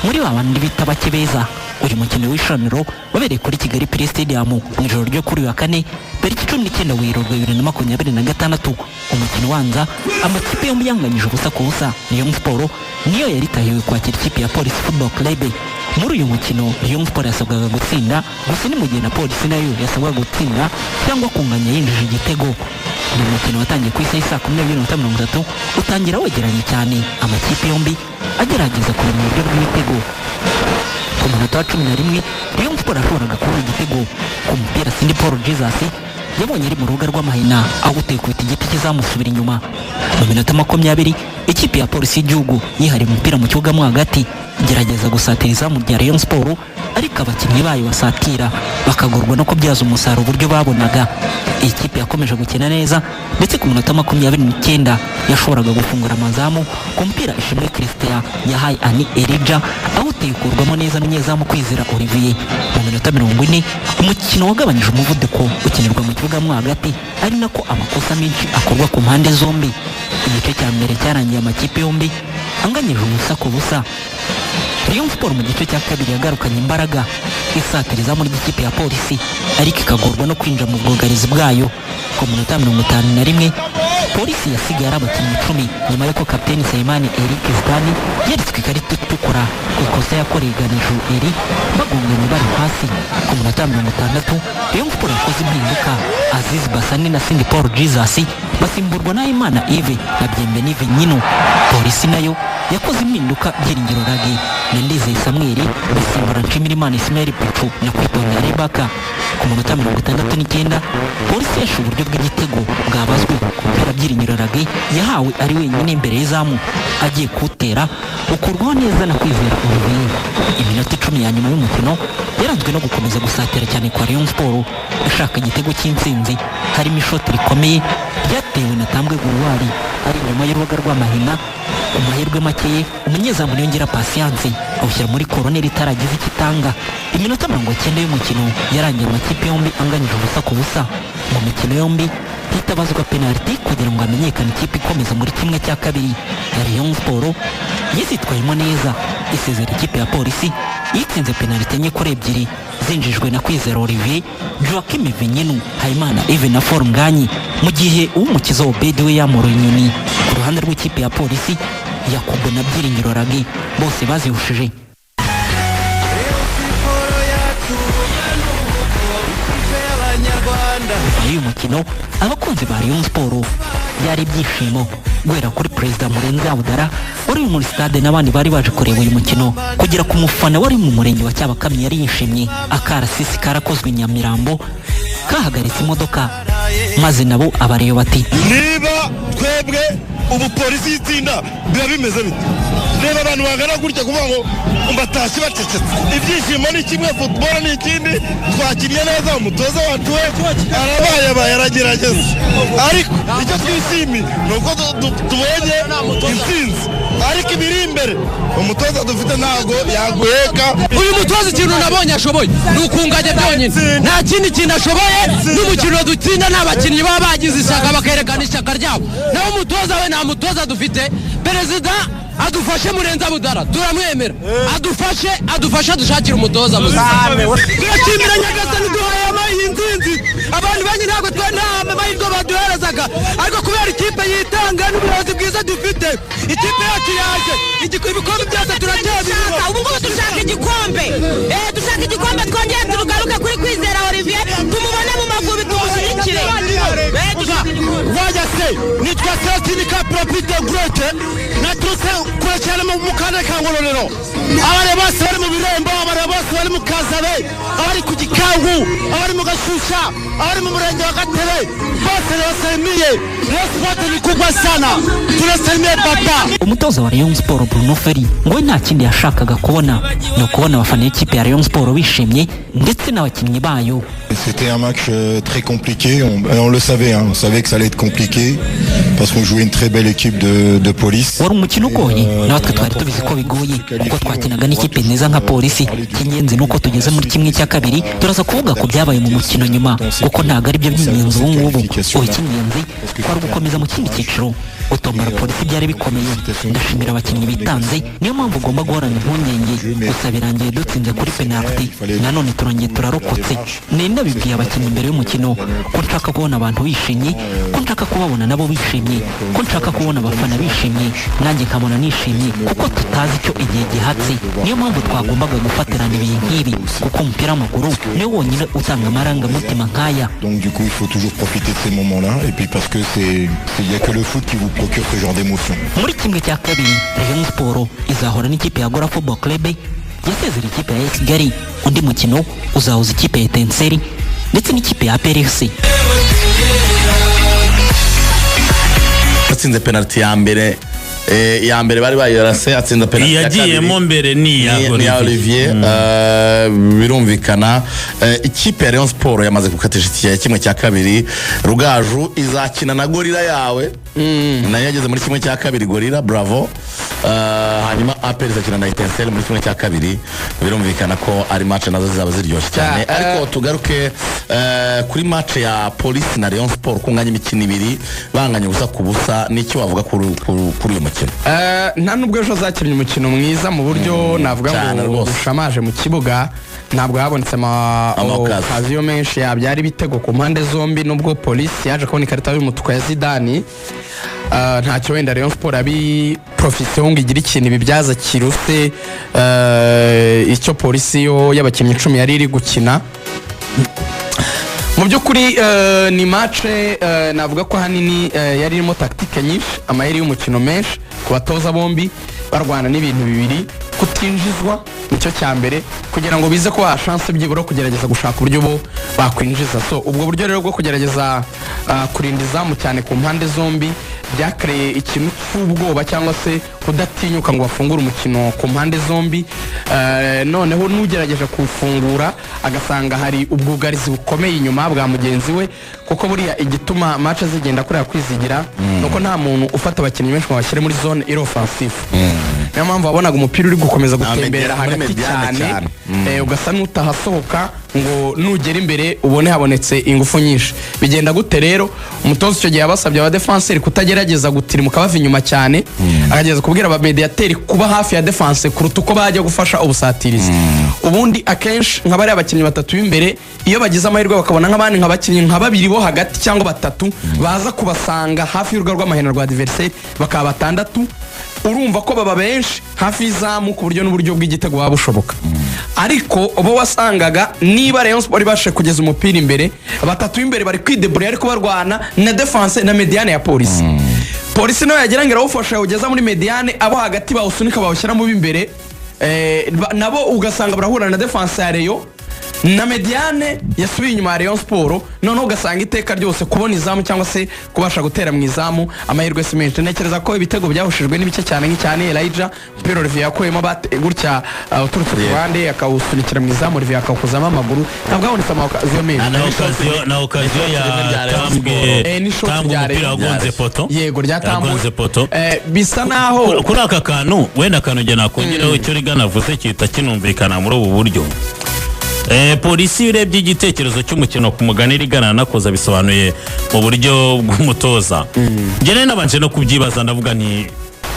Muri ba bandi bita bake beza. Uyu mukino w'ishaniro wabereye kuri Kigali Pelé Stadium mu ijoro ryo kuri uyu wa kane, tariki 19 Werurwe 2026. Umukino ubanza, amakipe yombi yanganyije 0-0. Rayon Sport niyo yari itahiwe kwakira ikipe ya Police Football Club. Muri uyu mukino, Rayon Sport yasabwaga gutsinda gusa, ni mu gihe na Polisi nayo yasabwaga gutsinda cyangwa kunganya yinjije igitego. Ni umukino watangiye ku isaha saa 12:30, utangira wegeranye cyane, amakipe yombi agerageza kurema uburyo bw'ibitego. Ku munota wa 11, Rayon Sport yashoboraga kubona igitego ku mupira Sindi Paul Jesus yabonye ari mu rubuga rw'amahina, aho utekubita igiti kizamusubira inyuma. Mu minota 20, ikipe ya Polisi y'igihugu yihariye umupira mu kibuga mo hagati, igerageza gusatira izamu rya Rayon Sport, ariko abakinnyi bayo basatira bakagorwa no kubyaza umusaruro uburyo babonaga. Iyi kipe yakomeje gukina neza, ndetse ku munota 29 yashoboraga gufungura amazamu ku mupira Ishimwe Christian yahaye Ani Elijah, aho utekurwamo neza n'umunyezamu Kwizera Olivier. Mu minota 40, umukino wagabanyije umuvuduko, ukinirwa mu kibuga mo hagati, ari nako amakosa menshi akorwa ku mpande zombi. Igice cya mbere cyarangiye amakipe yombi anganyije 0-0. Rayon Sport mu gice cya kabiri yagarukanye imbaraga, isatira izamu ry'ikipe ya Polisi, ariko ikagorwa no kwinjira mu bwugarizi bwayo. Ku minota 51, Polisi yasigaye ari abakinnyi 10 nyuma y'uko kapiteni Nsabimana Eric Zidane yeretswe ikarita itukura ku ikosa yakoreye Ganijuru Eri bagonganye bari hasi. Ku munota 60, Rayon Sport yakoze impinduka, Aziz Bassane na Sindi Paul Jesus basimburwa na Imana Yves na Bienvenu Vinyino. Polisi nayo yakoze impinduka, Byiringiro Lague na Ndizeye Samuel basimbura Nshimirimana Ismail Pichu na Kwitonda Rebaka. Ku munota 69, Polisi yashe uburyo bw'igitego bwabazwe ku mupira Byiringiro Lague yahawe ari wenyine imbere y'izamu, agiye kuwutera ukurwaho neza na Kwizera Olivier. Iminota 10 ya nyuma y'umukino yaranzwe no gukomeza gusatira cyane kwa Rayon Sport ishaka igitego cy'intsinzi, harimo ishoti rikomeye ryatewe na Tambwe Guruwari ari inyuma y'urubuga rw'amahina. Ku mahirwe make ye, umunyezamu Niyongira Patience awushyira muri koroneri itaragize icyo itanga. Iminota 90 y'umukino yarangiye amakipe yombi anganyije 0-0. Mu mikino yombi hitabazwa penaliti kugira ngo hamenyekane ikipe ikomeza muri 1/2. Ya Rayon Sport yizitwayemo neza, isezera ikipe ya Polisi yitsinze penaliti 4-2, zinjijwe na Kwizera Olivier, Joaquim Vinyinu, Habimana Yves na Fall Ngagne, mu gihe Uwumukiza Obedi we yamoroye inyoni. Ku ruhande rw'ikipe ya Polisi, Yakubu na Byiringiro Lague bose bazihushije. Siporo yacu ikipe y'Abanyarwanda. Nyuma y'uyu mukino, abakunzi ba Rayon Sport byari ibyishimo, guhera kuri Perezida Murenzi Abdallah wari uri muri stade n'abandi bari baje kureba uyu mukino, kugera ku mufana wari mu murenge wa Cyabakamyi yari yishimye. Akarasisi karakozwe i Nyamirambo kahagaritse imodoka, maze nabo abareba bati: Niba twebwe ubu Polisi y'itsinda, biba bimeze bite? Reba abantu bangana gutya, kuvuga ngo batashye bacecetse. Ibyishimo ni kimwe, football ni ikindi. Twakinnye neza, umutoza wacu we arabayabaye, aragerageza, ariko icyo twishimiye ni uko tubonye intsinzi, ariko ibiri imbere, umutoza dufite ntabwo yaguheka. Uyu mutoza ikintu nabonye ashoboye ni ukunganya byonyine, nta kindi kintu ashoboye. N'umukino dutsinda ni abakinnyi baba bagize ishyaka, bakerekana ishyaka ryabo. Naho umutoza we, nta mutoza dufite. Perezida adufashe, Murenzi Abdallah turamwemera, adufashe, adufashe dushakire umutoza muzima. Turashimira Nyagasani duhaye iyi nzinzi. Abantu benshi ntabwo twe nta mahirwe baduherezaga, ariko kubera ikipe yitanga n'ubuyobozi bwiza dufite, ikipe yacu yaje ibikombe byose turacyabirimo. Ubu ngubu dushaka igikombe, dushaka igikombe, twongere tugaruke kuri Kwizera Olivier, tumubone mu Mavubi, tumushyigikire. Dushaka igikombe. Wajya se, nitwa Celestine Kapropite Grote, naturutse kure cyane mu karere ka Ngororero. Abari bose bari mu Birembo, abari bose bari mu Kazabe, abari ku Gikangu, abari mu Gashusha, abari mu murenge wa Gatebe, bose nabasalimiye. Rayon Sport ni kubwa sana, tunasalimiye papa. Umutoza wa Rayon Sport Bruno Ferry ngo we nta kindi yashakaga kubona, ni ukubona abafana b'ikipe ya Rayon Sport bishimye ndetse n'abakinnyi bayo. C'était un match très compliqué, on le savait, hein, on savait que ça allait être compliqué parce qu'on jouait une très belle équipe de Police. Wari umukino ugoye, natwe twari tubizi ko bigoye kuko twakinaga n'ikipe nziza nka Polisi. Icy'ingenzi ni uko tugeze muri 1/2. Turaza kuvuga ku byabaye mu mukino nyuma, kuko ntabwo ari byo by'ingenzi ubu ngubu. Ubu icy'ingenzi kwari ugukomeza mu kindi cyiciro. Gutombora Polisi byari bikomeye. Ndashimira abakinnyi bitanze. Niyo mpamvu ugomba guhorana impungenge. Gusa birangiye dutsinze kuri penaliti, nanone turongeye turarokotse. Nari nabibwiye abakinnyi mbere y'umukino ko nshaka kubona abantu bishimye, ko nshaka kubabona nabo bishimye, ko nshaka kubona abafana bishimye, nanjye nkabona nishimye, kuko tutazi icyo igihe gihatse. Niyo mpamvu twagombaga gufatirana ibihe nk'ibi, kuko umupira w'amaguru niwo wonyine utanga amarangamutima nk'aya. Donc du coup, il faut toujours profiter de ces moments-là. Et puis parce que il n'y a que le foot qui vous procure ce genre d'émotion. Muri 1/2, Rayon Sport izahura n'ikipe ya Gorilla Football Club yasezera ikipe ya Kigali. Undi mukino uzahuza ikipe ya Etincelles ndetse n'ikipe ya APR FC. Atsinze penaliti ya mbere, iya mbere bari bayirase, atsinda penaliti ya kabiri. Iyagiyemo mbere ni iya Ni iya Olivier. Olivier. Birumvikana, ikipe ya Rayon Sport yamaze gukatisha itike ya 1/2. Rugaju izakina na Gorilla yawe, nayo yageze muri 1/2. Gorilla, bravo. Hanyuma APR izakina na Etincelles muri 1/2. Birumvikana ko ari match nazo zizaba ziryoshye cyane. Ariko tugaruke kuri match ya Polisi na Rayon Sport. Kunganya imikino ibiri, banganya 0-0, n'icyo wavuga kuri uyu mukino? Nta nubwo ejo zakinnye umukino mwiza mu buryo navuga Cyane ngo rwose. bushamaje mu kibuga. Ntabwo habonetse ama Ama occasion. occasion menshi yabyara ibitego ku mpande zombi, nubwo Polisi yaje kubona ikarita y'umutuku ya Zidane. Ntacyo wenda Rayon Sport abiprofiteho ngo igire ikintu ibibyaza kiruse icyo Polisi yo y'abakinnyi 10 yari iri gukina. Mu by'ukuri ni match navuga ko ahanini yari irimo tactique nyinshi, amayeri y'umukino menshi ku batoza bombi, barwana n'ibintu bibiri: kutinjizwa nicyo cya mbere, kugira ngo bize kubaha chance byibura yo kugerageza gushaka uburyo bo bakwinjiza. So ubwo buryo rero bwo kugerageza kurinda izamu cyane ku mpande zombi byakereye ikintu cy'ubwoba cyangwa se kudatinyuka ngo bafungure umukino ku mpande zombi. Noneho n'ugerageje kuwufungura agasanga hari ubwugarizi bukomeye inyuma bwa mugenzi we, kuko buriya igituma match zigenda kuriya kwizigira nuko nta muntu ufata abakinnyi benshi ngo bashyire muri zone iri offensive. Niyo mpamvu wabonaga umupira uri gukomeza gutemberera muri hagati médiane cyane, cyane. Ugasa n'utahasohoka ngo nugera imbere ubone habonetse ingufu nyinshi. Bigenda gute rero? Umutoza icyo gihe yabasabye abadefanseri kutagerageza gutirimuka bava inyuma cyane, akagerageza kubwira abamediateri kuba hafi ya défense kuruta uko bajya gufasha ubusatirizi. Ubundi akenshi nka bariya bakinnyi batatu b'imbere, iyo bagize amahirwe bakabona nk'abandi nka bakinnyi nka babiri bo hagati cyangwa batatu baza kubasanga hafi y'urugo rw'amahina rwa adversaire, bakaba batandatu, urumva ko baba benshi hafi y'izamu, ku buryo n'uburyo bw'igitego buba bushoboka. Ariko bo wasangaga niba Rayon Sport ibashije kugeza umupira imbere, batatu b'imbere bari kwidebura ariko barwana na défense na médiane ya Polisi. Polisi nayo yagira ngo irawufasha, yawugeza muri médiane, abo hagati bawusunika bawushyira mu b'imbere, nabo ugasanga barahura na défense ya Rayon na médiane yasubiye inyuma ya Rayon Sport. Noneho ugasanga iteka ryose kubona izamu cyangwa se kubasha gutera mu izamu amahirwe si menshi. Ntekereza ko ibitego byahushijwe n'ibice cyane nk'icyane Elijah, umupira Olivier yakuyemo gutya uturutse ku ruhande akawusunikira mu izamu, Olivier akawukozamo amaguru. Ntabwo habonetse ama occasion menshi. Na occasion ya rya Rayon Tambwe. N'ishoti Tambwe rya umupira Rayon. wagonze poto. Yego, rya Tambwe. Yagonze poto. Bisa naho Kuri aka kantu wenda, akantu njye nakongeraho, icyo Rigana avuze gihita kinumvikana muri ubu buryo. Polisi iyo urebye igitekerezo cy'umukino ku mugani Rigana nakoza bisobanuye mu buryo bw'umutoza, njye nari nabanje no kubyibaza, ndavuga nti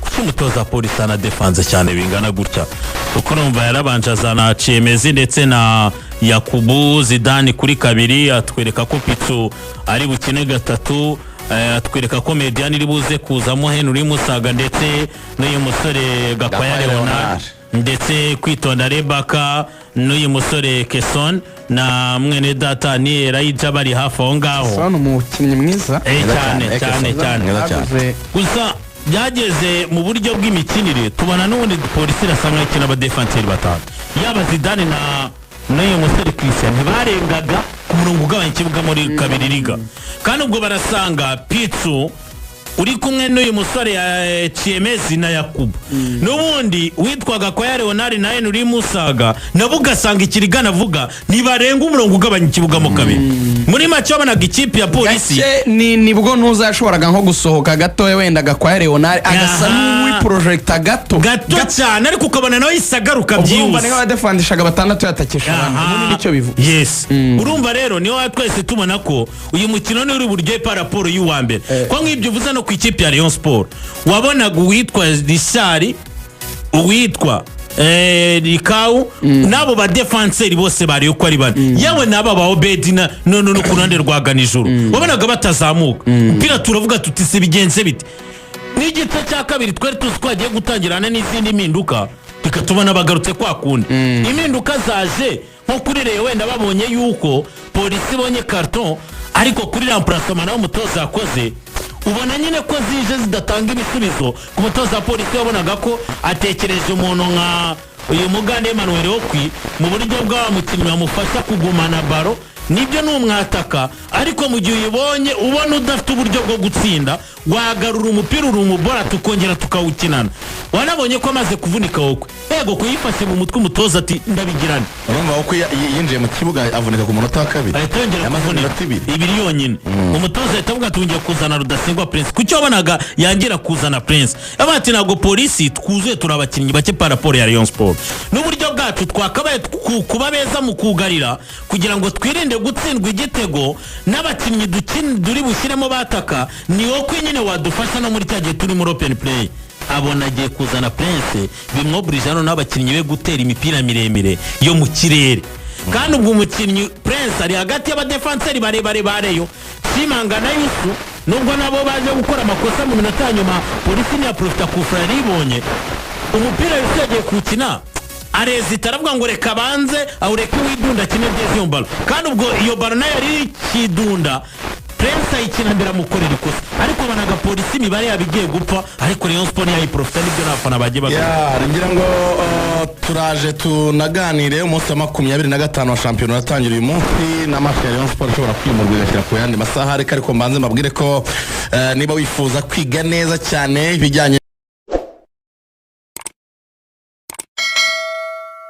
kuki umutoza wa Polisi anadefanze cyane bingana gutya? Kuko urumva yarabanje azana Ciyemezi ndetse na Yakubu Zidane kuri kabiri, atwereka ko Pitsu ari bukine gatatu, atwereka ko médiane iri buze kuzamo Henry Musaga ndetse n'uyu musore Gakwaya Gakwaya Leonard, Leonard. ndetse Kwitonda Rebaka n'uyu musore Keson na mwene data ni Elijah bari hafi aho ngaho. Son umukinnyi mwiza. Eh, cyane cyane cyane. Mwiza cyane. Baguze- Gusa byageze mu buryo bw'imikinire tubona n'ubundi Polisi irasa nkaho ikina abadefanseri batanu, yaba Zidane na n'uyu musore Christian ntibarengaga ku murongo ugabanya ikibuga muri kabiri liga. Kandi ubwo barasanga Pitsu uri kumwe n'uyu musore ya Chiemezi na Yakubu, n'ubundi witwaga kwa Leonard na Henry Musaga, nabo ugasanga ikirigana avuga ntibarenga umurongo ugabanya ikibuga mo kabiri. Muri make wabonaga ikipe ya Polisi Gake ni nibwo ntuzashoboraga nko gusohoka gatoya wenda Gakwaya Leonard agasa n'uwiporojegita gato. Gato cyane, ariko ukabona nawe yahise agaruka Ubwo urumva byihuse. ni nk'abadefandishaga batandatu yatakisha abantu. Aha. Ubundi nicyo bivuga. Yes, urumva rero niyo twese tubona ko uyu mukino ni uri buryohe par rapport y'uwa mbere, ko nk'ibyo uvuze no Ariko ku ikipe ya Rayon Sport wabonaga uwitwa Richard, uwitwa Rikawu n'abo badefanseri bose bari uko ari bane, yewe n'aba ba Obedi na no ku ruhande rwa Ganijuru, wabonaga batazamuka umupira. Turavuga tuti: "Se bigenze bite?" N'igice cya kabiri twari tuzi ko hagiye gutangirana n'izindi mpinduka, reka tubona bagarutse kwa kundi. Impinduka zaje nko kuri Rayon, wenda babonye yuko Polisi ibonye carton, ariko kuri remplacement nawe umutoza yakoze, ubona nyine ko zije zidatanga ibisubizo. Ku mutoza wa Polisi wabonaga ko atekereje umuntu nka uyu Mugande Emmanuel Okwi mu buryo bwa mukinnyi bamufasha kugumana ballon. Nibyo, ni umwataka, ariko mu gihe uyibonye ubona udafite uburyo bwo gutsinda, wagarura umupira, uri umubora, tukongera tukawukinana. Wanabonye ko amaze kuvunika wowe, yego, kuyifashe mu mutwe, umutoza ati: "Ndabigirane." Urumva ko yinjiye mu kibuga avunika ku munota wa kabiri. Ahita yongera Yamaze kuvunika. iminota 2. 2 yonyine. Umutoza ahita avuga ati: "Ngiye kuzana Rudasingwa Prince." Kuki wabonaga yangira kuzana Prince? Yavuga ati: "Ntabwo Polisi twuzuye, turi abakinnyi bake par rapport ya Rayon Sport, n'uburyo bwacu twakabaye kuba beza mu kugarira kugira ngo twirinde gutsindwa igitego, n'abakinnyi duri bushyiremo bataka ni wowe nyine wadufasha no muri cya gihe turi muri open play." Abona agiye kuzana Prince, bimwoburije hano n'abakinnyi be gutera imipira miremire yo mu kirere. Kandi ubwo umukinnyi Prince ari hagati y'abadefanseri barebare ba Rayon, Simanga na Yusu, nubwo nabo baje gukora amakosa mu minota ya nyuma, Polisi ntiyaprofita kufura yari ibonye umupira. Yusu yagiye kuwukina arezita, aravuga ngo reka abanze awureke widunda akine neza iyo ballon. Kandi ubwo iyo ballon nayo yari ikidunda, Prince ayikina mbere, amukorera ikosa. Ariko bonaga Polisi imibare yabo igiye gupfa, ariko Rayon Sport ntiyayiprofita. Nibyo n'abafana bagiye bavuga. Ya, ngira ngo turaje tunaganire. Umunsi wa 25 wa shampiyona uratangira uyu munsi na match ya Rayon Sport ishobora kwimurwa igashyira ku yandi masaha. Reka ariko mbanze mbabwire ko niba wifuza kwiga neza cyane ibijyanye